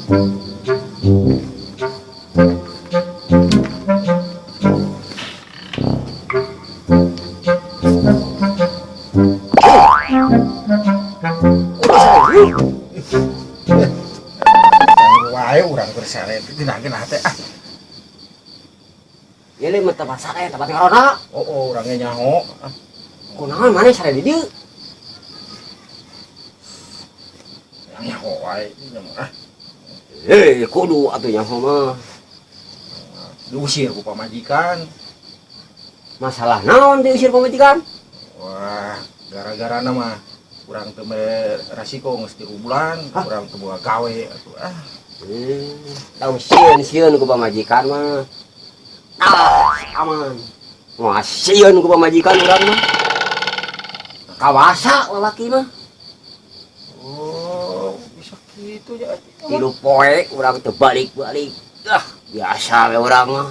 Wae urang keur sare geunah-geunah teh ah. Ya le mah tempat sare, tempat ngarona. Oh, urangnya nyaho. Ah, Kunaon maneh sare di dieu? Nyaho wae ieu mah ah. Eh, kudu atuh nyaho mah. Diusir ku pamajikan. Masalah naon diusir pamajikan? Wah, gara-gara mah urang teu mere rasiko geus 3 bulan, urang teu boga gawe atuh ah. Tau sieun-sieun ku pamajikan mah. Ah, aman. Wah, sieun ku pamajikan urang mah. Kawasa lalaki mah. Oh, bisa gitu ya. 3 poe urang teu balik-balik. Ah, biasa we urang mah.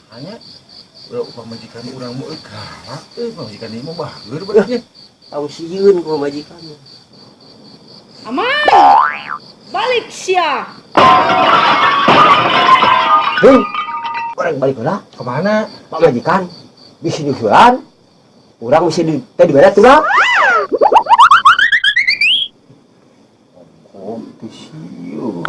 Hanya udah pamajikan urang mah euy galak euy, pamajikan ieu mah bager badannya. Tau sieun ku pamajikan mah. Aman. Balik sia. Hei, urang balik heula. Kemana? Pamajikan bisi diusulan. Urang bisi di teh dibere tulang. Oh, itu sieu.